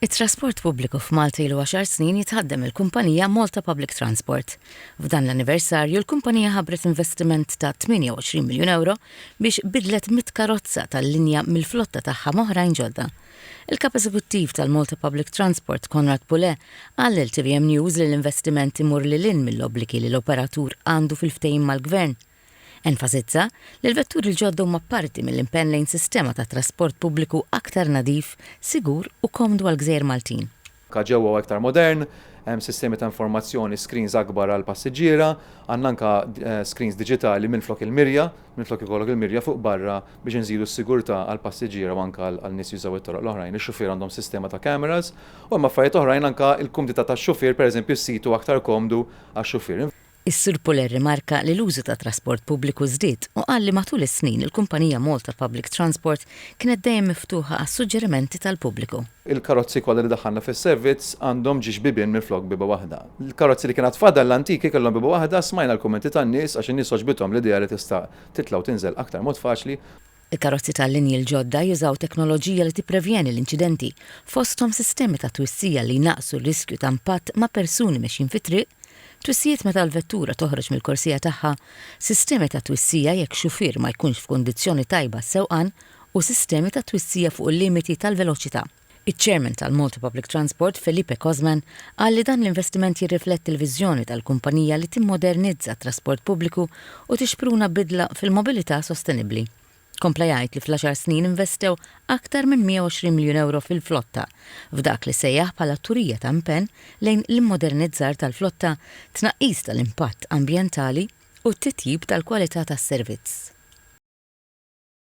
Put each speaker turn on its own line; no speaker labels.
It-trasport pubbliku f'Malta ilu għaxar snin jitħaddem mill-kumpanija Malta Public Transport. F'dan l-anniversarju l-kumpanija ħabbret investiment ta' 28 miljun ewro biex bidlet mitt karozza tal-linja mill-flotta tagħha m'oħrajn ġodda. Il-Kap Eżekuttiv tal-Malta Public Transport Konrad Pulè qal lil tvm News li l-investiment imur lil hinn mill-obbligi li l-operatur għandu fil-ftehim mal-Gvern. Enfasizza li l-vetturi l-ġodda huma parti mill-impenn lejn sistema ta' trasport pubbliku aktar nadif, sigur u komdu għall-gżejjer Maltin.
Anka ġewwa huwa iktar modern, hemm sistemi ta' informazzjoni, screens akbar għall-passiġġiera, għandna anka screens diġitali minflok il-mirja, minflok ikollok il-mirja fuq barra biex inżidu s-sigurtà għall-passiġġiera u anka għal nies jużaw it-toroq l-oħrajn. Ix-xufier għandhom sistema ta' cameras u hemm affarijiet oħrajn anka l-kumdità tax-xufier, pereżempju s-seat huwa aktar komdu għax-xufier.
Is-Sur Pulè rrimarka li l-użu tat-trasport pubbliku żdied u qal li matul is-snin il-kumpanija Malta Public Transport kienet dejjem miftuħa għas-suġġerimenti tal-pubbliku.
Il-karozzi kollha li daħħalna fis-servizz għandhom ġiex bibien minflok bieba waħda. Il-karozzi li kien għad fadal l-antiki kellhom bieba waħda, smajna l-kummenti tan-nies għax in-nies għoġbithom l-idea li tista' titla' u tinżel aktar mod faċli.
Il-karozzi tal-linji l-ġodda jużaw teknoloġija li tipprevjeni l-inċidenti, fosthom sistemi ta' twissija li jnaqqsu r-riskju ta' impatt ma' persuni mexjin fit-triq, twissijiet meta l-vettura toħroġ mill-korsija tagħha, sistemi ta' twissija jekk xufier ma jkunx f'kundizzjoni tajba għas-sewqan u sistemi ta' twissija fuq il-limiti tal-veloċità. Iċ-Chairman tal-Malta Public Transport, Felipe Cosman, qal li dan l-investiment jirrifletti l-viżjoni tal-kumpanija li timmodernizza t-trasport pubbliku u tixpruna bidla fil-mobilità sostenibbli. Kompla jgħid li fl-għaxar snin investew aktar minn 120 miljun ewro fil-flotta, f'dak li sejjaħ bħala turija ta' impenn lejn l-immodernizzar tal-flotta, tnaqqis tal-impatt ambjentali u t-titjib tal-kwalità tas-servizz.